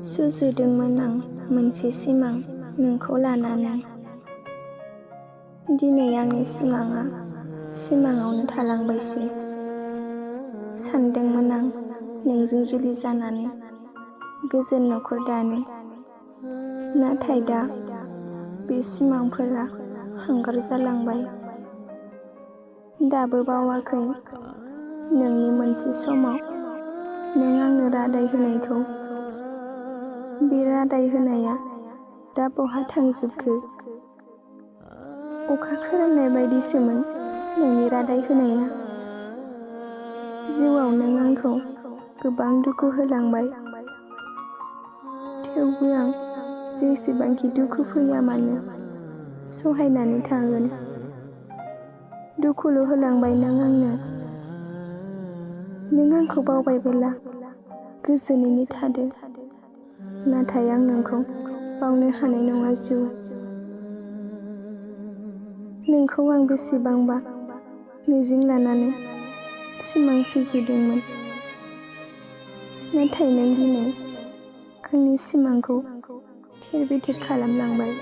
सुजुदोंमोन आं मोनसे सिमां नोंखौ लानानै। दिनै आंनि सिमाङा सिमाङावनो थालांबायसै। सानदोंमोन आं नोंजों जुलि जानानै गोजोन न'खर दानो। नाथाय दा बे सिमांफोरा हांगार जालांबाय। दाबो बावाखै नोंनि मोनसे समाव नों आंनो रादाय होनायखौ। बे रादाय होनाया दा बहा थांजोबखो? अखा खोरोमनाय बायदिसोमोन नोंनि रादाय होनाया। जिउआव नों आंखौ गोबां दुखु होलांबाय। थेवबो आं जेसेबांखि दुखु फैया मानो सहायनानै थागोन। दुखुल' होलांबाय नों आंनो। नों आंखौ बावबायबोला गोजोनैनो थादो। नाथाय आं नोंखौ बावनो हानाय नङा जिउ। नोंखौ आं बेसेबांबा मिजिं लानानै सिमां सुजुदोंमोन। नाथाय नों दिनै आंनि सिमांखौ थेर बेथेर खालामलांबाय।